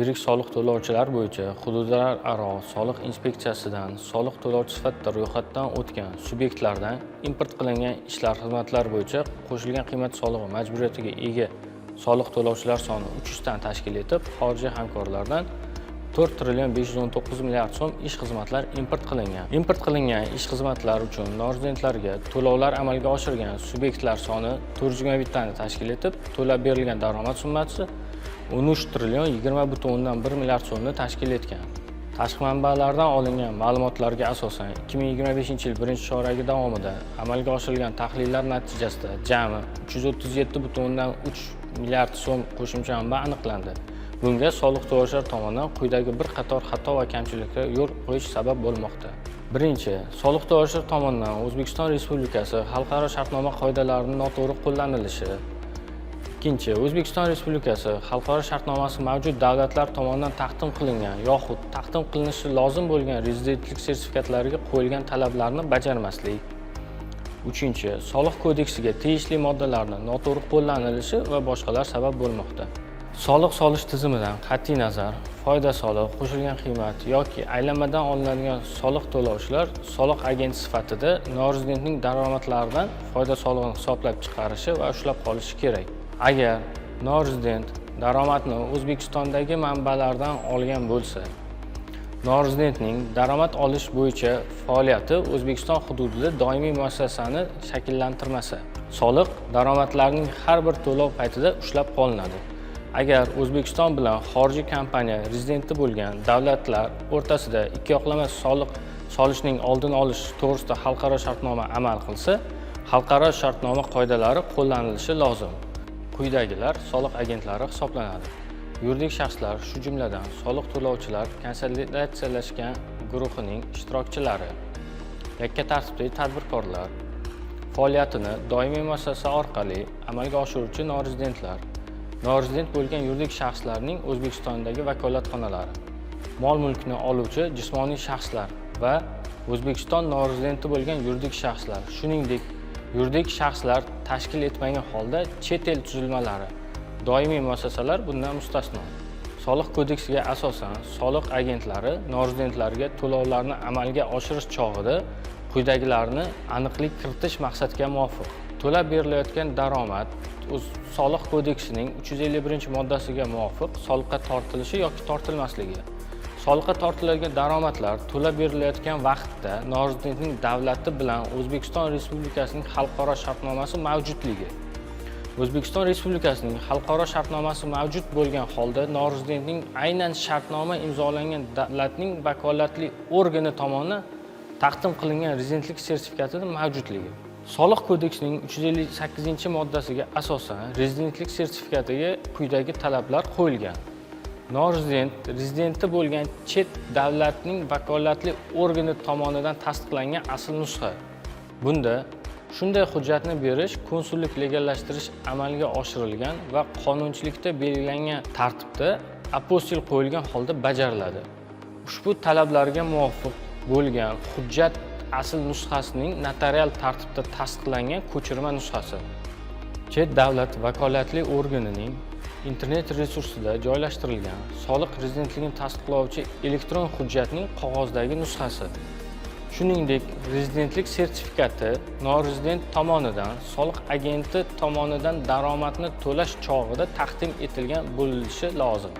Yirik soliq to'lovchilar bo'yicha hududlararo soliq inspeksiyasidan soliq to'lovchi sifatida ro'yxatdan o'tgan subyektlardan import qilingan ishlar, xizmatlar bo'yicha qo'shilgan qiymat solig'i majburiyatiga ega soliq to'lovchilar soni 300 tani tashkil etib, xorijiy hamkorlardan 4 trillion 519 milliard so'm ish, xizmatlar import qilingan. Import qilingan ish, xizmatlar uchun norezidentlarga to'lovlar amalga oshirgan subyektlar soni 421 tani tashkil etib, to'lab berilgan daromad summasi 13 trillion 20,1 milliard so'mni tashkil etgan. Tashqi manbalardan olingan ma'lumotlarga asosan 2025 yil birinchi choragi davomida amalga oshirilgan tahlillar natijasida jami 337,3 milliard so'm qo'shimcha manba aniqlandi. Bunga soliq to'lovchilar tomonidan quyidagi bir qator xato va kamchiliklarga yo'l qo'yish sabab bo'lmoqda. Birinchi, soliq to'lovchilar tomonidan O'zbekiston Respublikasi xalqaro shartnoma qoidalarining noto'g'ri qo'llanilishi. Ikkinchi, O'zbekiston Respublikasi xalqaro shartnomasi mavjud davlatlar tomonidan taqdim qilingan yoxud taqdim qilinishi lozim bo'lgan rezidentlik sertifikatlariga qo'yilgan talablarni bajarmaslik. Uchinchi, soliq kodeksiga tegishli moddalarni noto'g'ri qo'llanilishi va boshqalar sabab bo'lmoqda. Soliq solish tizimidan qat'iy nazar, foyda solig'i, qo'shilgan qiymat yoki aylanmadan olinadigan soliq to'lovchilar soliq agenti sifatida norezidentning daromadlaridan foyda solig'ini hisoblab chiqarishi va ushlab qolishi kerak. Agar norezident daromadni O'zbekistondagi manbalardan olgan bo'lsa, norezidentning daromad olish bo'yicha faoliyati O'zbekiston hududida doimiy muassasani shakllantirmasa, soliq daromadlarning har bir to'lov paytida ushlab qolinadi. Agar O'zbekiston bilan xorijiy kompaniya rezidenti bo'lgan davlatlar o'rtasida ikki yoqlama soliq solishning oldini olish to'g'risida xalqaro shartnoma amal qilsa, xalqaro shartnoma qoidalari qo'llanilishi lozim. Quyidagilar soliq agentlari hisoblanadi: yuridik shaxslar, shu jumladan soliq to'lovchilar konsolidatsiyalashgan guruhining ishtirokchilari, yakka tartibdagi tadbirkorlar, faoliyatini doimiy muassasa orqali amalga oshiruvchi norezidentlar, norezident bo'lgan yuridik shaxslarning O'zbekistondagi vakolatxonalari, mol mulkni oluvchi jismoniy shaxslar va O'zbekiston norezidenti bo'lgan yuridik shaxslar, shuningdek yuridik shaxslar tashkil etmagan holda chet el tuzilmalari, doimiy muassasalar bundan mustasno. Soliq kodeksiga asosan soliq agentlari norezidentlarga to'lovlarni amalga oshirish chog'ida quyidagilarni aniqlik kiritish maqsadga muvofiq: to'lab berilayotgan daromad o'z soliq kodeksining 351-moddasiga muvofiq soliqqa tortilishi yoki tortilmasligi, soliqqa tortiladigan daromadlar to'lab berilayotgan vaqtda norezidentning davlati bilan O'zbekiston Respublikasining xalqaro shartnomasi mavjudligi, O'zbekiston Respublikasining xalqaro shartnomasi mavjud bo'lgan holda norezidentning aynan shartnoma imzolangan davlatning vakolatli organi tomonidan taqdim qilingan rezidentlik sertifikatini mavjudligi. Soliq kodeksining 358-moddasiga asosan rezidentlik sertifikatiga quyidagi talablar qo'yilgan: norezident rezidenti bo'lgan chet davlatning vakolatli organi tomonidan tasdiqlangan asl nusxa. Bunda shunday hujjatni berish konsullik legallashtirish amalga oshirilgan va qonunchilikda belgilangan tartibda apostil qo'yilgan holda bajariladi. Ushbu talablarga muvofiq bo'lgan hujjat asl nusxasining notarial tartibda tasdiqlangan ko'chirma nusxasi, chet davlat vakolatli organining internet resursida joylashtirilgan soliq rezidentligini tasdiqlovchi elektron hujjatning qog'ozdagi nusxasi, shuningdek rezidentlik sertifikati norezident tomonidan soliq agenti tomonidan daromadni to'lash chog'ida taqdim etilgan bo'lishi lozim.